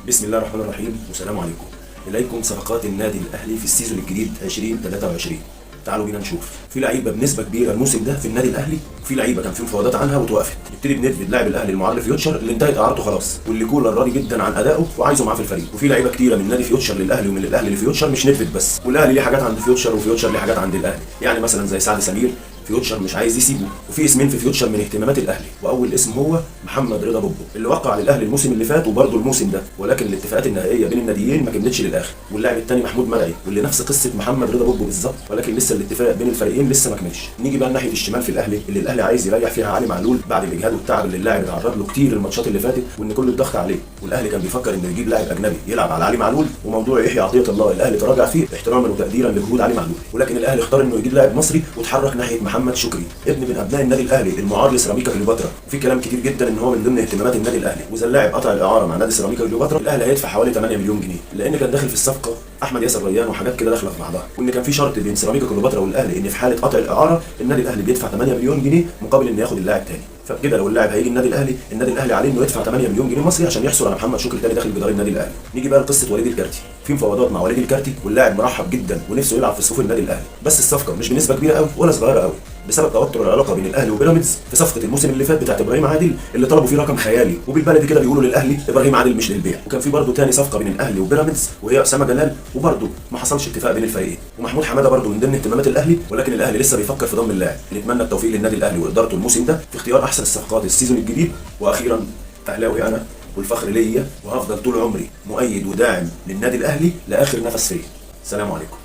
بسم الله الرحمن الرحيم والسلام عليكم. اليكم صفقات النادي الاهلي في ال season الجديد 2023. تعالوا بينا نشوف في لعيبة بنسبة كبيرة الموسم ده في النادي الاهلي، وفي لعيبة كان في مفاوضات عنها وتوقفت. نبتدي بندفيد لاعب الاهلي المعار لفيوتشر اللي انتهت اعارته خلاص، واللي كولر راضي جدا عن ادائه وعايزه معاه في الفريق. وفي لعيبة كتيرة من نادي فيوتشر للاهلي ومن الاهلي لفيوتشر، مش ندفيد بس. والاهلي ليه حاجات عند فيوتشر وفيوتشر ليه حاجات عند الاهلي، يعني مثلا زي سعد سمير فيوتشر مش عايز يسيبه. وفي اسمين في فيوتشر من اهتمامات الاهلي، واول اسم هو محمد رضا بوبو اللي وقع للاهلي الموسم اللي فات وبرضه الموسم ده، ولكن الاتفاقات النهائية بين الناديين ما كملتش للاخر. واللاعب الثاني محمود مرعي واللي نفس قصة محمد رضا بوبو بالظبط، ولكن لسه الاتفاق بين الفريقين لسه ما كملش. نيجي بقى ناحية الشمال في الاهلي اللي الاهلي عايز يريح فيها علي معلول بعد الاجهاد والتعب اللي اللاعب اتعرض له كتير الماتشات اللي فاتت، وان كل الضغط عليه. والاهلي كان بيفكر انه يجيب لاعب اجنبي يلعب على علي معلول، وموضوع يحيى عطية الله الاهلي تراجع فيه احتراما وتقديرا لجهود علي معلول، ولكن الاهلي اختار انه يجيب لاعب مصري وتحرك ناحية محمد شكري ابن من ابناء النادي الاهلي المعار لسيراميكا كليوباترا. وفي كلام كتير جدا ان هو من ضمن اهتمامات النادي الاهلي، واذا اللاعب قطع الاعارة مع نادي سيراميكا كليوباترا الاهلي هيدفع حوالي 8 مليون جنيه، لان كان داخل في الصفقة احمد ياسر ريان وحاجات كده داخله في بعضها، وان كان في شرط بين سيراميكا كليوباترا والاهلي ان في حاله قطع الاعارة النادي الاهلي بيدفع 8 مليون جنيه مقابل انه ياخد اللاعب تاني. فبكده لو اللاعب هيجي النادي الاهلي، النادي الاهلي عليه انه يدفع 8 مليون جنيه مصري عشان يحصل على محمد شكري تاني داخل جدار النادي الاهلي. نيجي بقى لقصة وليد الكارتي. في مفاوضات مع وليد الكارتي واللاعب مرحب جدا ونفسه يلعب في صفوف النادي الاهلي، بس الصفقة مش بنسبة كبيرة قوي ولا صغيرة قوي بسبب توتر العلاقة بين الاهلي وبيراميدز في صفقة الموسم اللي فات بتاعت ابراهيم عادل اللي طلبوا فيه رقم خيالي، وبالبلدي كده بيقولوا للاهلي ابراهيم عادل مش للبيع. وكان في برضه تاني صفقة بين الاهلي وبيراميدز وهي اسامة جلال، وبرضه ما حصلش اتفاق بين الفريقين. ومحمود حمادة برضه من ضمن اهتمامات الاهلي، ولكن الاهلي لسه بيفكر في ضم اللاعب. نتمنى التوفيق للنادي الاهلي وادارته الموسم ده في اختيار احسن الصفقات ال season الجديد. واخيرا اهلاوي انا والفخر ليا، وهفضل طول عمري مؤيد وداعم للنادي الاهلي لاخر نفس فيا. سلام عليكم.